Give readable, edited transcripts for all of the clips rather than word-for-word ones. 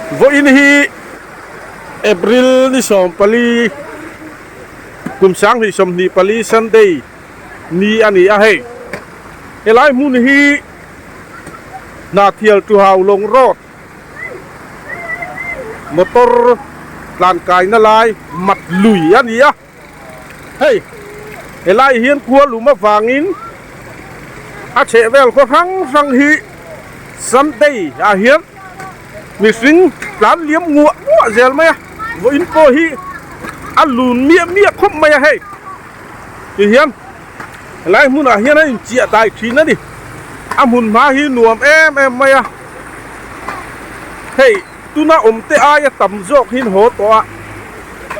Vawiin hi April ni 14 kum 2024 Sunday ni a ni a hei. Helai hmun hi Hnahthial Tuhau Lawng Road motor tlan kaina lai mat lui a ni a. Hei helai hian khua lum avangin a chheh vel khaw hrang hrang hi Sunday ah hian mihring tlan liam nguah nguah zel mai a vawiin pawh hi a lun miah miah khawp mai a hei ti hian helai hmunah hian a inchiah dai thin a ni a hmun hma hi nuam em em mai a hei. Tuna awm te aia tam zawk hi an haw tawh a,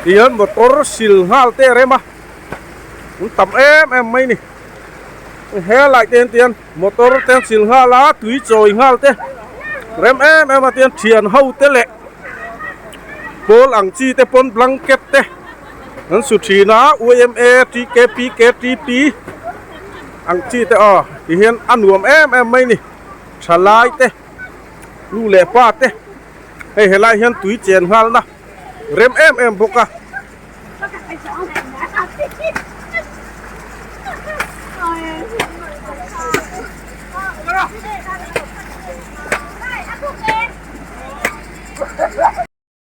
tihian motor sil nghal te a rem a, an tam em em mai ni. Helai te hian tihian motor te an sil nghal a, tui chawi nghal te rem em em a tihian thian ho te leh pawl ang chi te pawn blanket te an su thin a, yma, tkp, ktp ang chi te aw tihian a nuam em em mai ni, thalai te. Nu leh pa te hei helai hian tui chen nghalna rem em em bawk a.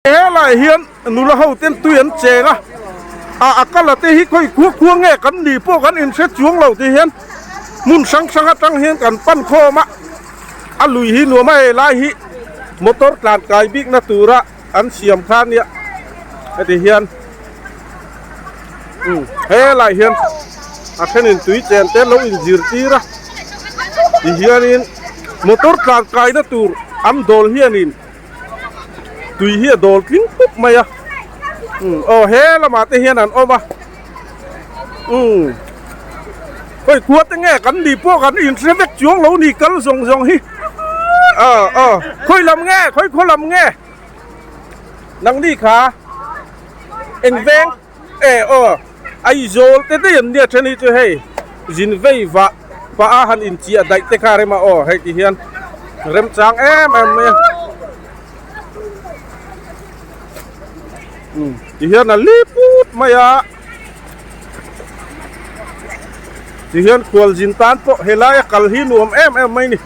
Helai hian nula ho ten tui an cheng a, a a kala te hi khawi khua khua nge kan ni pawh kan inhre chuang lo tih hian hmun hrang hrang atang hian kan pan khawm a, a lui hi nuam a helai hi motor tlan kai bikna tura an siam kha ania heti hian umm helai hian a thenin tui chen te lo inzirtir a ti hianin motor tlan kaina tur an dawl hianin. Tui hi a dawl tling pup mai a umm aw he lamah te hian an awm a umm hawi khua te nge kan ni pawh kan inhre vek chuang lo ni kal zawng zawng hi aw aw khawi lam nge khawi khaw lam nge nangni kha eng veng e aw Aizawl te daih an nia then hi chu hei zin vei vah pah a han inchiah daih te kha rem a aw hei ti hian remchang em em mai a umm ti hian a li put mai a ti hian khualzin tan pawh helai a kal hi nuam em em mai a ni.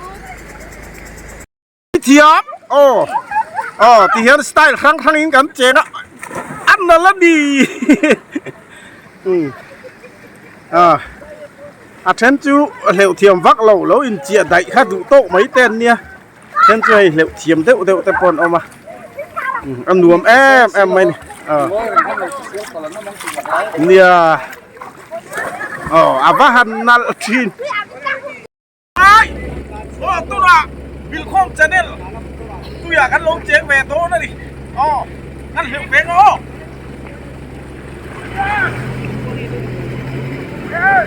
Thiam aw aw ti hian style hrang hrang in kan cheng a a nalh a ni a a then chu hleuh thiam vak lo lo in chiah daih kha duh tawk mai te an nia then chu hei hleuh thiam deuh deuh te pawh an awm a a nuam em em mai a ni nia aw a va han nalh thin. Ai! Aw tunah Bilkhawm channel tuiah kan lo cheng ve dawn a ni. Aw kan hleuh ve nga aw. Hey!